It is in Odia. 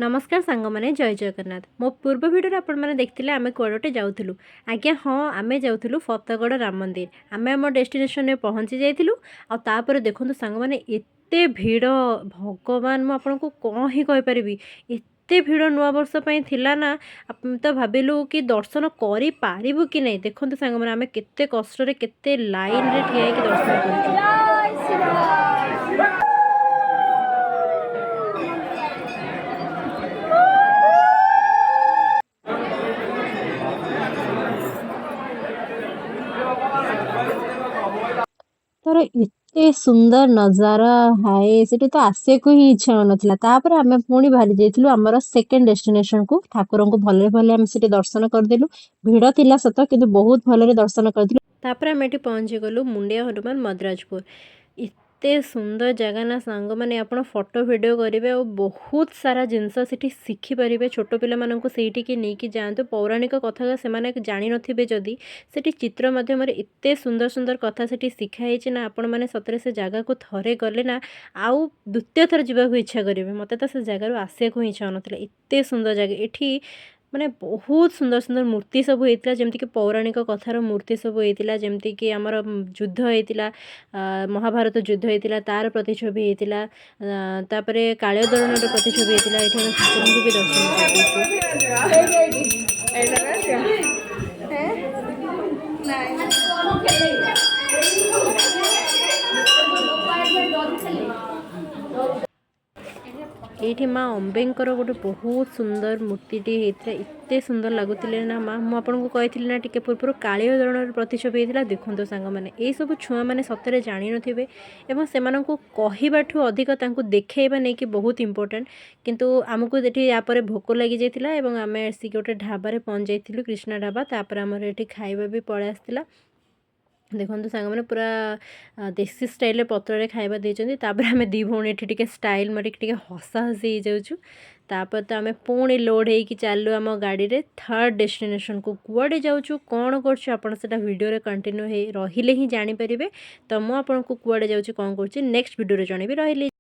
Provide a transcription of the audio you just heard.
ନମସ୍କାର ସାଙ୍ଗମାନେ, ଜୟ ଜଗନ୍ନାଥ। ମୋ ପୂର୍ବ ଭିଡ଼ିଓରେ ଆପଣମାନେ ଦେଖିଥିଲେ ଆମେ କୁଆଡ଼େ ଗୋଟେ ଯାଉଥିଲୁ। ଆଜ୍ଞା ହଁ, ଆମେ ଯାଉଥିଲୁ ଫତେଗଡ଼ ରାମ ମନ୍ଦିର। ଆମେ ଆମ ଡେଷ୍ଟିନେସନରେ ପହଞ୍ଚି ଯାଇଥିଲୁ। ଆଉ ତାପରେ ଦେଖନ୍ତୁ ସାଙ୍ଗମାନେ, ଏତେ ଭିଡ଼, ଭଗବାନ, ମୁଁ ଆପଣଙ୍କୁ କ'ଣ ହିଁ କହିପାରିବି। ଏତେ ଭିଡ଼ ନୂଆବର୍ଷ ପାଇଁ ଥିଲା ନା, ଆମେ ତ ଭାବିଲୁ କି ଦର୍ଶନ କରିପାରିବୁ କି ନାହିଁ। ଦେଖନ୍ତୁ ସାଙ୍ଗମାନେ, ଆମେ କେତେ କଷ୍ଟରେ, କେତେ ଲାଇନରେ ଠିଆ ହେଇକି ଦର୍ଶନ କରୁଛୁ। ତାର ଏତେ ସୁନ୍ଦର ନଜାରା, ହାଏ, ସେଠି ତ ଆସିବାକୁ ହିଁ ଇଚ୍ଛା ହଉନଥିଲା। ତାପରେ ଆମେ ପୁଣି ବାହାରି ଯାଇଥିଲୁ ଆମର ସେକେଣ୍ଡ ଡେଷ୍ଟିନେସନକୁ। ଠାକୁରଙ୍କୁ ଭଲରେ ଭଲରେ ଆମେ ସେଠି ଦର୍ଶନ କରିଦେଲୁ। ଭିଡ଼ ଥିଲା ସତ, କିନ୍ତୁ ବହୁତ ଭଲରେ ଦର୍ଶନ କରିଥିଲୁ। ତାପରେ ଆମେ ଏଠି ପହଞ୍ଚିଗଲୁ ମୁଣ୍ଡିଆ ହନୁମାନ, ମଦ୍ରାଜପୁର। ଏତେ ସୁନ୍ଦର ଜାଗା ନା ସାଙ୍ଗମାନେ, ଆପଣ ଫଟୋ ଭିଡ଼ିଓ କରିବେ ଆଉ ବହୁତ ସାରା ଜିନିଷ ସେଠି ଶିଖିପାରିବେ। ଛୋଟ ପିଲାମାନଙ୍କୁ ସେଇଠିକି ନେଇକି ଯାଆନ୍ତୁ। ପୌରାଣିକ କଥା ସେମାନେ ଜାଣିନଥିବେ ଯଦି, ସେଠି ଚିତ୍ର ମାଧ୍ୟମରେ ଏତେ ସୁନ୍ଦର ସୁନ୍ଦର କଥା ସେଠି ଶିଖା ହେଇଛି ନା, ଆପଣମାନେ ସତରେ ସେ ଜାଗାକୁ ଥରେ ଗଲେ ନା ଆଉ ଦ୍ୱିତୀୟ ଥର ଯିବାକୁ ଇଚ୍ଛା କରିବେ। ମୋତେ ତ ସେ ଜାଗାରୁ ଆସିବାକୁ ହିଁ ଇଚ୍ଛା ହେଉନଥିଲା, ଏତେ ସୁନ୍ଦର ଜାଗା। ଏଠି ମାନେ ବହୁତ ସୁନ୍ଦର ସୁନ୍ଦର ମୂର୍ତ୍ତି ସବୁ ହେଇଥିଲା, ଯେମିତିକି ପୌରାଣିକ କଥାର ମୂର୍ତ୍ତି ସବୁ ହେଇଥିଲା, ଯେମିତିକି ଆମର ଯୁଦ୍ଧ ହେଇଥିଲା, ମହାଭାରତ ଯୁଦ୍ଧ ହେଇଥିଲା, ତାର ପ୍ରତିଛବି ହେଇଥିଲା। ତାପରେ କାଳିୟ ଦଳନର ପ୍ରତିଛବି ହେଇଥିଲା। ଏଠି ଆମେ ଠାକୁରଙ୍କୁ ବି ଦର୍ଶନ କରିଦେଇଛୁ। ଏଇଠି ମା ଅମ୍ବେଙ୍କର ଗୋଟେ ବହୁତ ସୁନ୍ଦର ମୂର୍ତ୍ତିଟି ହେଇଥିଲା। ଏତେ ସୁନ୍ଦର ଲାଗୁଥିଲେ ନା ମା। ମୁଁ ଆପଣଙ୍କୁ କହିଥିଲି ନା ଟିକେ ପୂର୍ବରୁ, କାଳିୟ ଦଳନର ପ୍ରତିଛବି ହେଇଥିଲା। ଦେଖନ୍ତୁ ସାଙ୍ଗମାନେ, ଏଇସବୁ ଛୁଆମାନେ ସତରେ ଜାଣିନଥିବେ ଏବଂ ସେମାନଙ୍କୁ କହିବାଠୁ ଅଧିକ ତାଙ୍କୁ ଦେଖେଇବା ନେଇକି ବହୁତ ଇମ୍ପୋର୍ଟାଣ୍ଟ। କିନ୍ତୁ ଆମକୁ ଏଠି ୟା ପରେ ଭୋକ ଲାଗିଯାଇଥିଲା ଏବଂ ଆମେ ଆସିକି ଗୋଟେ ଢାବାରେ ପହଞ୍ଚି ଯାଇଥିଲୁ, କୃଷ୍ଣା ଢାବା। ତାପରେ ଆମର ଏଠି ଖାଇବା ବି ପଳେଇ ଆସିଥିଲା। ଦେଖନ୍ତୁ ସାଙ୍ଗମାନେ, ପୁରା ଦେଶୀ ଷ୍ଟାଇଲରେ ପତ୍ରରେ ଖାଇବା ଦେଇଛନ୍ତି। ତାପରେ ଆମେ ଦୁଇ ଭଉଣୀ ଏଠି ଟିକେ ଷ୍ଟାଇଲ୍ ମାରିକି ଟିକେ ହସା ହସି ହେଇଯାଉଛୁ। ତାପରେ ତ ଆମେ ପୁଣି ଲୋଡ଼୍ ହେଇକି ଚାଲିଲୁ ଆମ ଗାଡ଼ିରେ ଥାର୍ଡ଼ ଡେଷ୍ଟିନେସନକୁ। କୁଆଡ଼େ ଯାଉଛୁ, କ'ଣ କରୁଛୁ, ଆପଣ ସେଇଟା ଭିଡ଼ିଓରେ କଣ୍ଟିନ୍ୟୁ ହେଇ ରହିଲେ ହିଁ ଜାଣିପାରିବେ। ତ ମୁଁ ଆପଣଙ୍କୁ କୁଆଡ଼େ ଯାଉଛି, କ'ଣ କରୁଛି, ନେକ୍ସଟ ଭିଡ଼ିଓରେ ଜଣେଇବି। ରହିଲି।